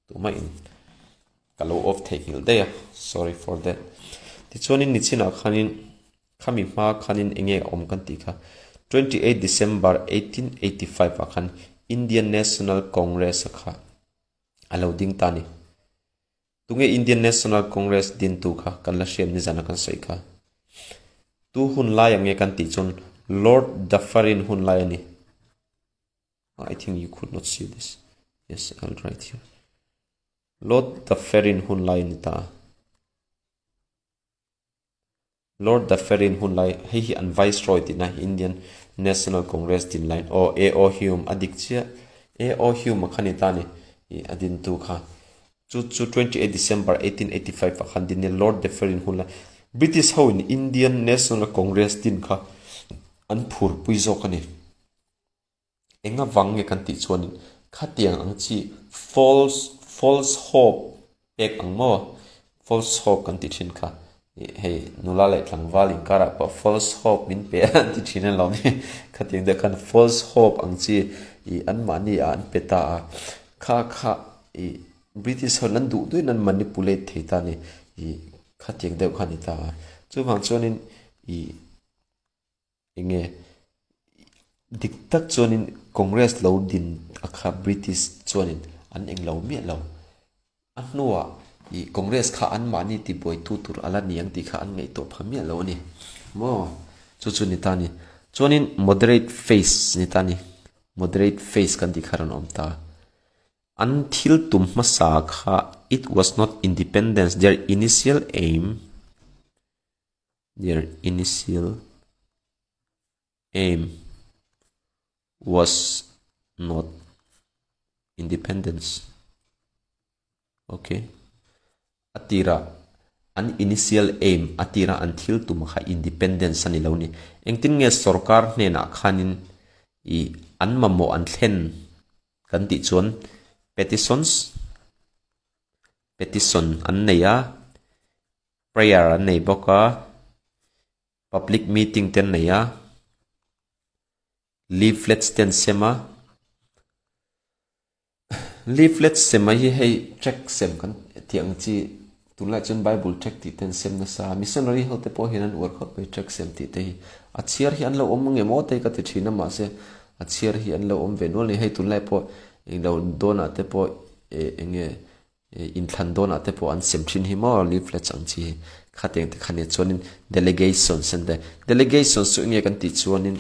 Tumah in ka lo off theihnghilh daih a, sorry for that. Tichuanin nichinah khanin khami hma khanin enge a awm kan tih kha 28 December 1885 ah khan Indian National Congress a kha a lo ding ta a ni. Tunge Indian National Congress dintu kha kan la hriat nizan a kan sawi kha. Tu hun lai ang nge kan tih chuan Lord Dufferin hun lai a ni. I think you could not see this. Yes, I'll write here. Lord Dufferin hun lai ni ta. Lord Dufferin hun lai hei hi an viceroy tihna Indian National Congress din lain aw A.O. Hume a dik chiah A.O. Hume a kha ni ta ni i a dintu kha chu chu 28 December 1885 ah khan din ni Lord Dufferin hun lai British ho in Indian National Congress din kha an phurpui zawk a ni. Enga vang nge kan tih chuanin khatiang ang chi false false hope pek ang maw? False hope kan ti thin kha. Ih hei nula leh tlangval inkarah pawh false hope min pe a an ti thin alawm hi. Khatiang deuh khan false hope ang chi ih anmahni ah an pe ta a. Kha kha ih British ho an duh duhin an manipulate thei ta a ni. Ih khatiang deuh kha a ni ta a. Chuvang chuanin ih. Enge dik tak chuanin Congress lo din a kha British chuanin an englo miah lo. A hnuah ih Congress kha anmahni tibuaitu tur a la ni ang tih kha an ngaihtuah pha miah lo a ni. Maw? Chu chu ni ta a ni. Chuanin moderate face ni ta a ni. Moderate face kan tih kha rawn awm ta. An thil tum hmasa kha it was not independence, their initial aim. Their initial aim was not independence. Ok. A tira an initial aim a tira an thil tum kha independence a ni lo ni. Engtin nge sorkar hnenah khanin i an mamawh an thlen kan tih chuan petitions petition an nei a. Prayer an nei bawk a, public meeting te an nei a, leaflets te an sem a, leaflets sem mai hi hei tract sem kan tih ang chi tunlaiah chuan bible tract tih te an sem nasa a, missionary ho te pawh hian an uar khawp mai tract sem tih te hi, a chhiar hi an lo awm nge maw te hi ka ti thin a mahse a chhiar hi an lo awm ve nual a ni, hei tunlai pawh englo dawnah te pawh eh eng nge Inthlan dawnah te pawh an sem thin hi maw leaflets ang chi hi khatiang te kha nia chuanin delegations an ti delegations chu enge kan tih chuanin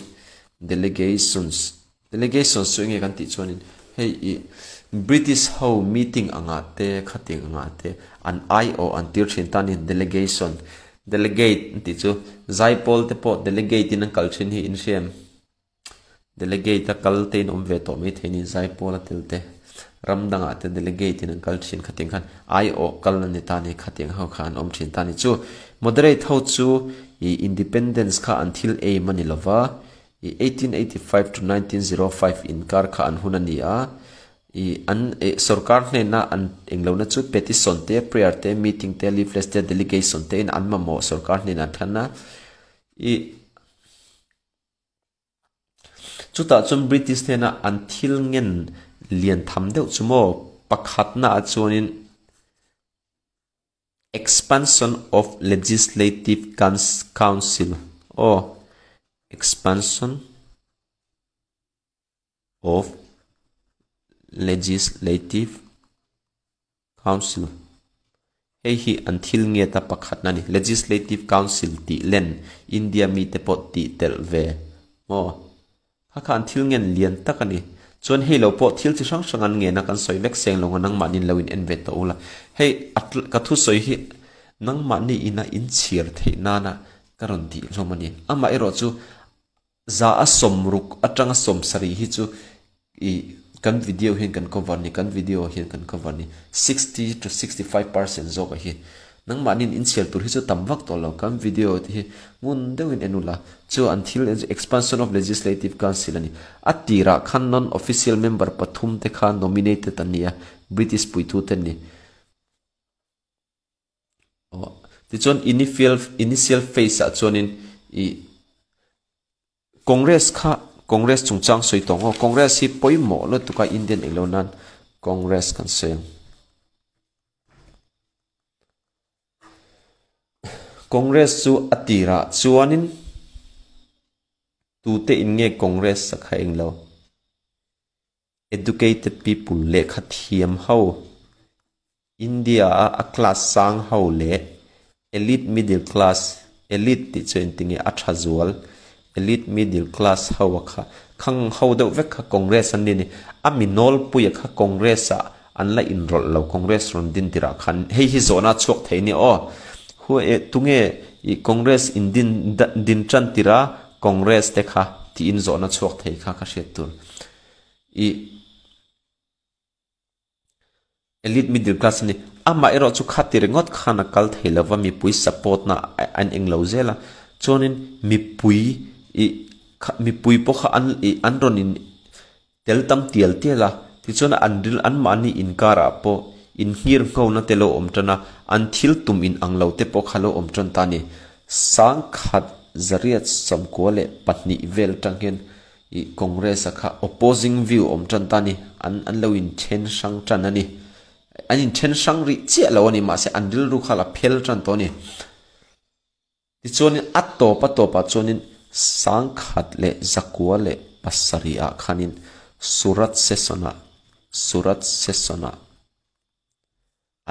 delegations delegations chu enge kan tih chuanin hei ih British ho meeting angah te khatiang angah te an aiawh an tir thin ta a ni delegation delegate an tih chu zaipawl te pawh delegate in an kal thin hi in hria em. Delegate a kal te in awm ve tawh mai thei ni, Zaipawl a tel te, ram dangah te delegate in an kal thin khatiang khan aiawh kal a ni ta ni, khatiang ho kha an awm thin ta ni. Chu moderate ho chu ih independence kha an thil aim a ni lova, ih 1885 to 1905 inkar kha an hun a ni a, ih an eh sorkar hnena an englohna chu petition te, prayer te, meeting te, leaflets te, delegation te in an mamawh sorkar hnenah an thlan a, ih. Chutah chuan British hnena an thil ngen lian tham deuh chu maw pakhatna ah chuanin Expansion of Legislative Council aw Expansion of Legislative Council, Hei hi an thil ngiata pakhatna a ni. Legislative Council tih len India mite pawh tih telh ve maw? Kha kha an thil ngen lian tak a ni. Chuan hei lo pawh thil chi hrang hrang an ngen a, kan sawi vek seng lo nga nangmahni lo in en ve tawh ula. Hei a ka thusawi hi nangmahni ina inchhir theih nana ka rawn tih hlawm a ni. Amaherawhchu chu Za a 60 atanga 70 hi chu ih kan video hian kan cover ni, kan video hian kan cover ni. 60 to 65% zawk ah hi nangmahniin inchhiar tur hi chu tam vak tawh lo. Kan video te hi ngun deuhin en ula chu an thil en chu expansion of legislative council a ni. A tirah khan non-official member pathum te kha nominated an ni a, British puitute an ni. Aw tichuan initial initial phase ah chuanin ih Congress kha Congress chungchang sawi tawh ang aw Congress hi pawimawh lutuk a Indian englo nan Congress kan sawi ang. Congress chu a tirah chuanin tute in nge Congress a kha eng lo? Educated people lehkha thiam ho, India a a class sang ho leh elite middle class, elite tih chu engtinge a tha zual, elite middle class ho a kha khang ho deuh vek kha Congress an ni a ni. A mi nawlpuia kha Congress ah an la inrawlh lo, Congress rawn din tirah khan hei hi zawhna a chhuak thei a ni aw. Hu e tunge i Congress in din din tan tirha Congress te kha tiin zawhna chhuak thei kha ka hriat tur. I Elite middle class a ni. Amah erawh chu khati ringawt khan a kal thei lova, mipui support na an eng lo zel a. Chuanin mipui i mipui pawh kha an i an rawn in tel tam tial tial a. Tichuan an ril anmahni inkarah pawh inhngir nghona te lo awm tan a, an thil tum in ang lo te pawh kha lo awm tan ta a ni. Sangkhat zariat 92 vel atang hian I Congress a kha opposing view awm tan ta ni, an an lo in then hrang tan a ni. An in then hrang rih chiah lo a ni, mahse an rilru kha la phel tan tawh a ni. Tichuanin a tawp a tawpah chuanin 1907 ah khanin Surat Session ah Surat Session ah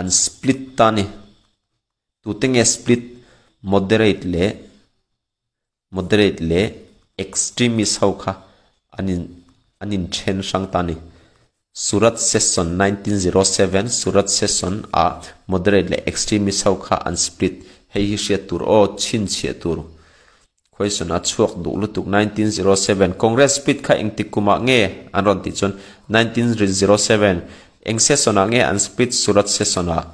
an split ta a ni. Tute nge split? Moderate leh Moderate leh extremist ho kha an in an inthen hrang ta a ni. Surat Session 1907, Surat Session ah moderate leh extremist ho kha an split. Hei hi hriat tur aw, chhinchhiah tur. Question a chhuak duh lutuk 1907, Congress split kha engtik kumah nge an rawn tih chuan 1907, eng session ah nge an split Surat Session ah?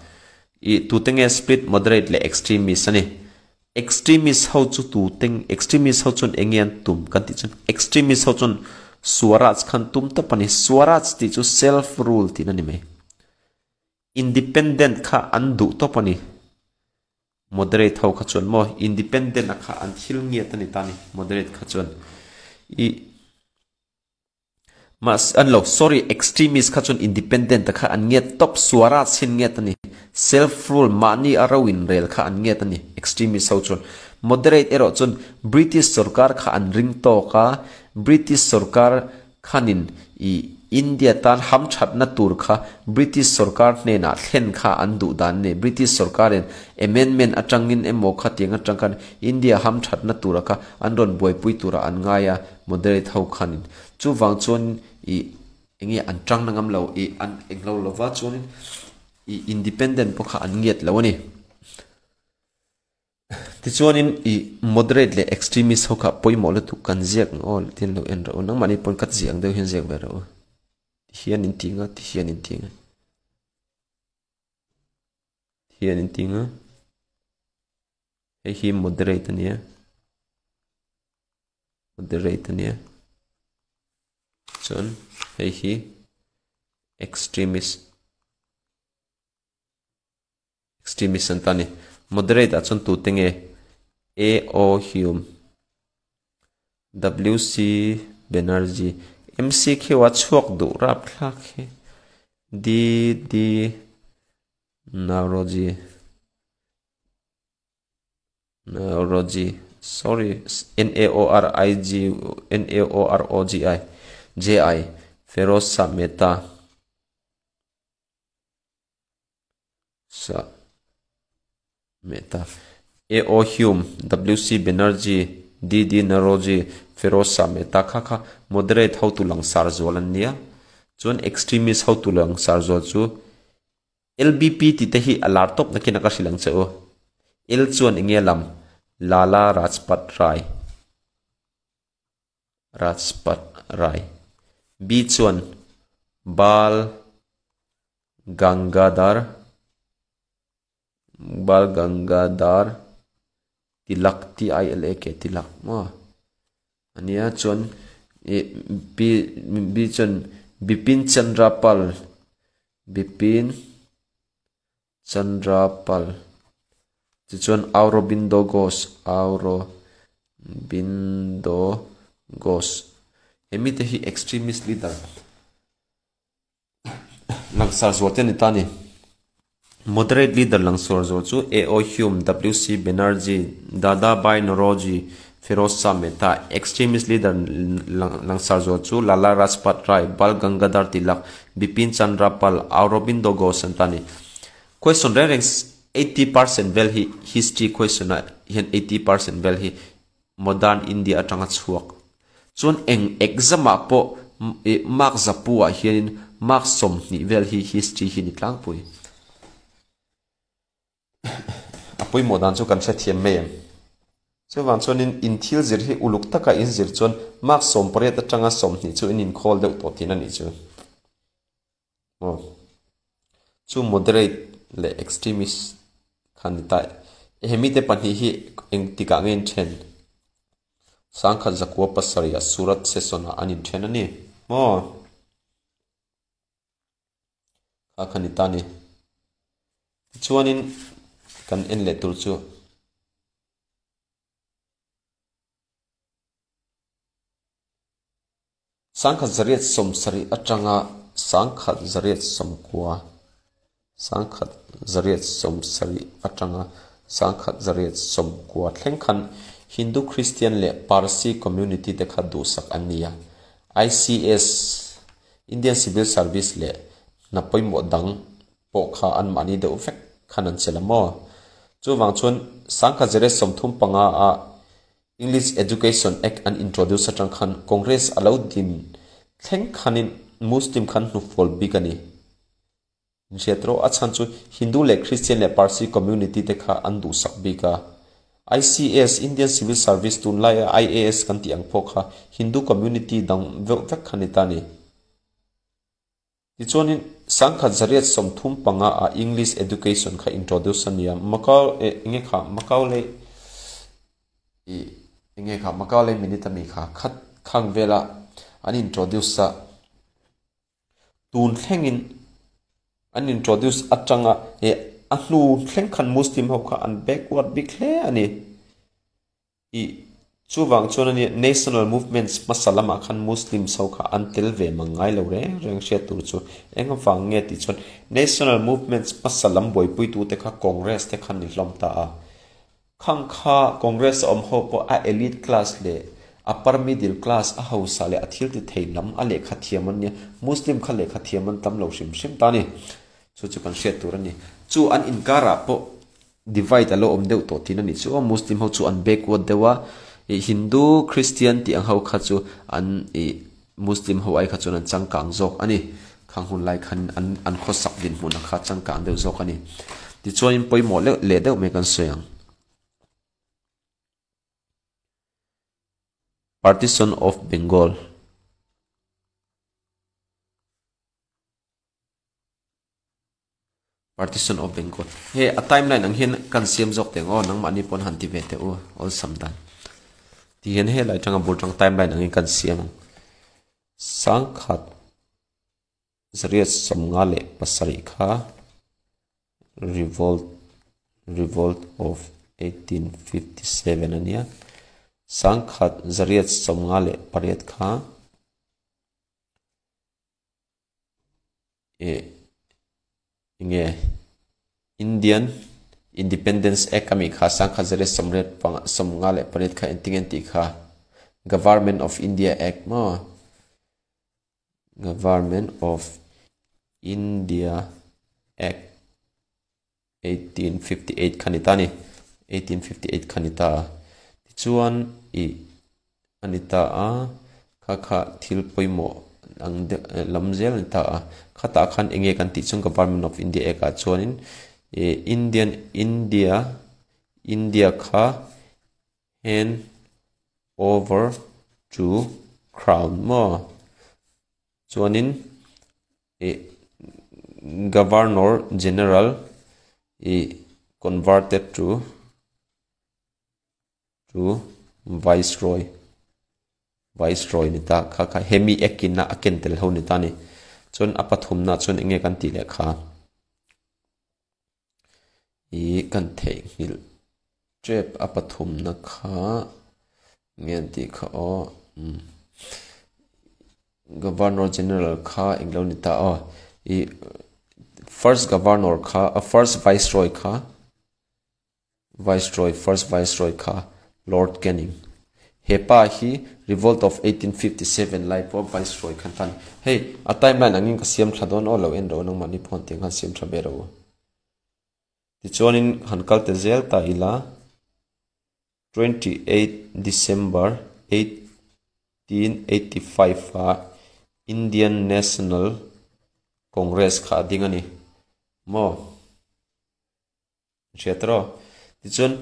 I tute nge split moderate leh extremist a ni. Extremist ho chu tu teng extremist ho chuan eng nge an tum kan tih chuan extremist ho chuan Swaraj khan tum tawp a ni. Swaraj tih chu self rule tihna ni mai. Independent kha an duh tawp a ni. Moderate ho kha chuan maw independent a kha an thil ngiat a ni ta a ni moderate kha chuan. I Mahse, an lo, sorry, extremist kha chuan independent a kha an ngiat tawp, Swaraj hi an ngiat a ni. Self rule, mahni a ro inrel kha an ngiat a ni, extremist ho chuan. Moderate erawh chuan British sorkar kha an ring tawk a, British sorkar khanin i India tan hamthatna tur kha British sorkar hnenah thlen kha an duh dan a ni. British sorkarin amendment atangin emaw khatiang atang khan India hamthatna tura kha an rawn buaipui turah an ngai a, Moderate ho khanin chuvang chuan i enge an tang na ngam lo i an englo lova chuanin i independent pawh kha an ngiat lo a ni. Tichuanin i moderate leh extremist ho kha pawimawh lutuk kan ziak ang aw tin lo en rawh u nangmahni pawn ka ziah ang deuh hian ziak ve rawh u. Tihian in ti nga tihian in ti nga. Tihian in ti nga. Hei hi moderate a nia. Moderate a nia. Chuan hei hi extremist. Extremist an ta ni. Moderate ah chuan tute nge? A O Hume, W C Banerjee, M C Q a chhuak duh rapthlak hi. D D Naoroji. Naoroji sorry N A O R I G N A O R O G I J I Feroz Shah Mehta Shah Mehta A O Hume W C Banerjee D D Naoroji Feroz Shah Mehta kha kha moderate hotu langsar zual an nia chuan extremist hotu langsar zual chu LBP tih te hi a lar tawp nakin a ka hrilh ang che u. L chuan eng nge lam? Lala Rajpat Rai. Rajpat Rai. B chuan Bal Gangadhar Bal Gangadhar Tilak T-I-L-A-K Tilak maw? Ania chuan ih B B chuan Bipin Chandra Pal Bipin Chandra Pal tichuan Aurobindo Ghosh Aurobindo Ghosh he mite hi extremist leader langsar zual te a ni ta a ni. Moderate leader langsar zual chu A O Hume, WC Banerjee, Dadabhai Naoroji, Feroz Shah Mehta, Extremist leader langsar zual chu Lala Rajpat Rai, Bal Gangadhar Tilak, Bipin Chandra Pal, Aurobindo Ghosh an ta a ni. Question reng reng 80% vel hi history question ah hian 80% vel hi modern India atanga chhuak. Chuan eng exam ah pawh mark zapu ah hianin mark 20 vel hi history hi ni tlangpui. A pawimawh dan chu kan hrethiam mai em? Chuvang chuanin in thil zir hi uluk taka in zir chuan mark 18 atanga 20 chu in inkhawl deuh tawh thin a nih chu. Aw. Chu moderate leh extremist kha ni ta e. He mite pahnih hi engtikah nge in then? 1907 ah Surat session ah an inthen a ni maw? Kha kha ni ta ni. Tichuanin kan en leh tur chu. 1970 atanga 1990, 1970 atanga 1990 thleng khan Hindu Christian leh Parsi community te kha duhsak an ni a. ICS, Indian Civil Service, leh hna pawimawh dang pawh kha anmahni deuh vek khan an chelh a maw? Chuvang chuan 1935 ah English Education Act an introduce atang khan Congress a lo din thleng khanin Muslim khan hnufual bik a ni. Inhriat rawh, a chhan chu Hindu leh Christian leh Parsi community te kha an duhsak bik a. ICS, Indian Civil Service, tunlaia IAS kan tih ang pawh kha Hindu community dang veuh vek kha ni ta a ni. Tichuanin, 1935 ah English Education kha introduce a ni a, Macau eh enge kha Macaulay ih enge kha Macaulay minute ami kha khat khang vela an introduce a, tun thlengin an introduce atanga eh a hnu thleng khan Muslim ho kha an backward bik hle a ni. I Chuvang chuan a nia National Movements hmasa lamah khan Muslims ho kha an tel ve mang ngai lo reng reng hriat tur chu eng avang nge tih chuan National Movements hmasa lam buaipuitute kha Congress te khan ni hlawm ta a. Khang kha Congress a awm ho pawh a elite class leh upper middle class a hausa leh a thil ti thei lam a lehkha thiam an nia Muslim kha lehkha thiam an tam lo hrim hrim ta a ni. Chu chu kan hriat tur a ni. Chu an inkarah pawh Divide a lo awm deuh tawh thin a nih chu aw, Muslim ho chu an backward deuh a, ih Hindu, Christian tih ang ho kha chu an ih Muslim ho ai kha chuan an changkang zawk a ni. Khang hun lai khan an an khawsak dinhmun ang kha changkang deuh zawk a ni. Tichuanin pawimawh leh leh deuh mai kan sawi ang. Partition of Bengal. Partition of Bengal. He a timeline ang hian kan siam zawk teng aw nangmahni pawn han ti ve teh u awlsam dan. Ti hian he lai tanga bul tang timeline angin kan siam ang. 1957 kha revolt revolt of 1857 ania. 1958 kha eh enge Indian Independence Act ami kha 1958 kha engtin nge tih kha Government of India Act maw Government of India Act 1858 kha ni ta a ni 1858 kha ni ta a tichuan ih a ni ta a kha kha thil pawimawh ang deuh lam zel a ni ta a khatah khan eng nge kan tih chuan Government of India Act ah chuanin ih Indian India India kha hand over to crown maw chuanin ih Governor General ih converted to to Viceroy Viceroy ni ta kha kha hemi Act in a a ken tel ho ni ta ni chuan a pathumna chuan eng nge kan tih leh kha ih kan theihnghilh tep a pathumna kha nge an tih kha aw umm Governor General kha englo ni ta aw ih. First Governor kha, First Viceroy kha, Viceroy, First Viceroy kha Lord Canning. He pa hi Revolt of 1857 lai pawh Viceroy khan ta a ni. Hei, a timeline angin ka siam tha dawn aw lo en ro nangmahni pawh han tiang khan siam tha ve ro. Tichuanin han kal ta zel ta ila 28 December 1885 ah Indian National Congress kha a ding a ni maw? Hriat rawh. Tichuan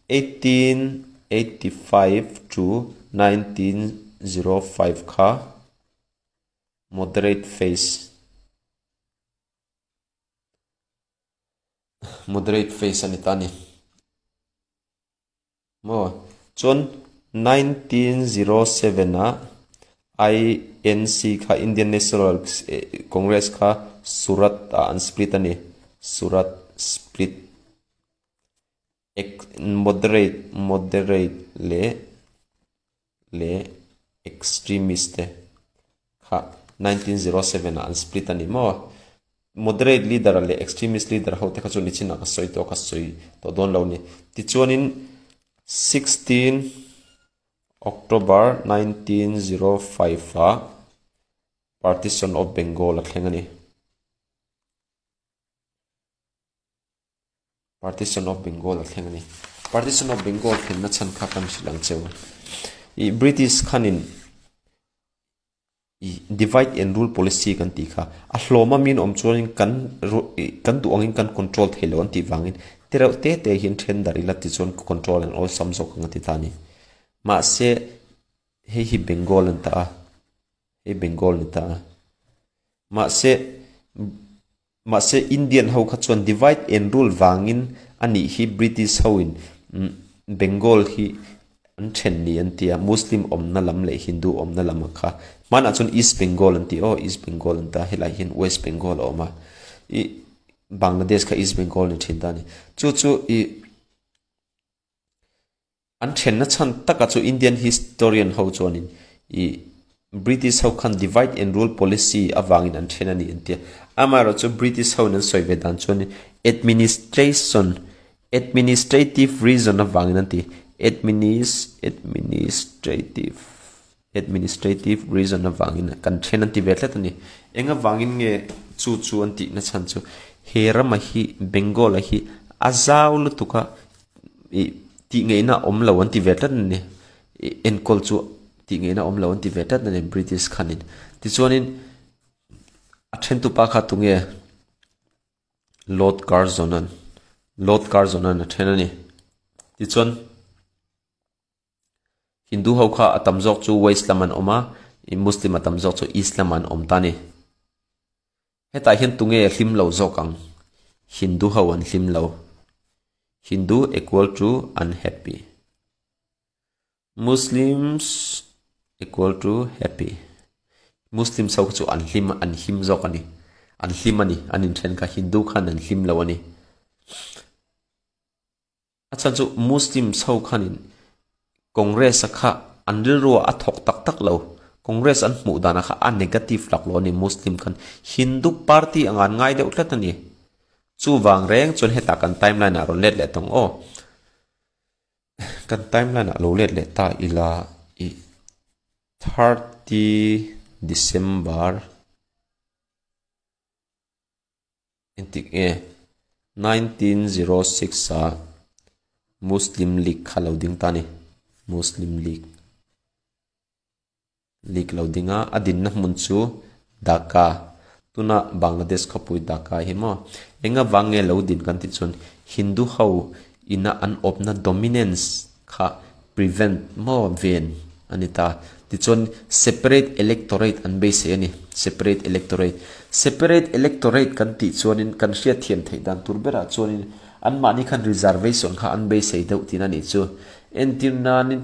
1885 to 1905 kha moderate phase. Moderate phase a ni ta a ni. Maw? Chuan 1907 ah INC kha Indian National Congress kha Surat ah an split a ni. Surat split. Moderate moderate leh leh extremist te kha 1907 ah an split a ni maw? Moderate leader leh extremist leader ho te kha chu nichinah ka sawi tawh ka sawi tawh dawn lo ni. Tichuanin 16 October 1905 ah Partition of Bengal a thleng a ni. Partition of Bengal a thleng a ni. Partition of Bengal thlenna chhan kha kan hrilh ang cheu. I British khanin i divide and rule policy kan tih kha a hlawm a min awm chuanin kan kan duh angin kan control thei lo an tih vangin te reuh te te hian then darh ila tichuan control an awlsam zawk ang a ti ta a ni. Mahse hei hi Bengal an ta a. Hei Bengal ni ta a. Mahse, mahse Indian ho kha chuan divide and rule vangin a nih hi British ho in Bengal hi an then ni an ti a, Muslim awmna lam leh Hindu awmna lam a kha. Hmanah chuan East Bengal an ti aw, East Bengal an ta, helai hian West Bengal a awm a. I Bangladesh kha East Bengal ni thin ta a ni. Chu chu i An thenna chhan taka chu Indian historian ho chuanin i British ho khan divide and rule policy avangin an then a ni an ti a. Amaherawhchu British ho in an sawi ve dan chuanin administration, administrative reason avangin an ti, adminis, administrative, administrative reason avangin kan then an ti ve tlat a ni. Eng avangin nge chu chu an tihna chhan chu he rama hi Bengal-a hi a zau lutuk a ih tih ngeihna awm lo an ti ve tlat a ni. Ih enkawl chu tih ngeihna awm lo an ti ve tlat a ni British khanin. Tichuanin a then tupa kha tunge Lord Curzon-a'n Lord Curzon-a'n a then a ni. Tichuan. Hindu ho kha a tam zawk chu West lam an awm a, Muslim a tam zawk chu East lam an awm ta a ni. Hetah hian tunge hlim lo zawk ang? Hindu ho an hlim lo. Hindu equal to unhappy. Muslims equal to happy. Muslims ho kha chu an hlim an him zawk a ni. An hlim a ni. An inthen kha Hindu khan an hlim lo a ni. A chhan chu Muslims ho khanin Congress a kha an rilru ah a thawk tak tak lo. Congress an hmuh dan ah kha a negative lak lo a ni Muslim khan. Hindu party anga an ngai deuh tlat a ni. Chuvang reng chuan hetah kan timeline ah rawn let leh tawng aw. Kan timeline ah lo let leh ta ila i 30 December. Engtik nge 1906 ah Muslim League kha lo ding ta a ni. Muslim League League lo ding a, a dinna hmun chu Dhaka, tuna Bangladesh khawpui Dhaka hi maw. Eng avang nge lo din kan tih chuan Hindu ho ina an awpna dominance kha prevent maw ven a ni ta. Tichuan separate electorate an beisei a ni. Separate electorate. Separate electorate kan tih chuanin kan hriatthiam theih dan tur berah chuanin anmahni khan reservation kha an beisei deuh tihna a nih chu. Entir nanin.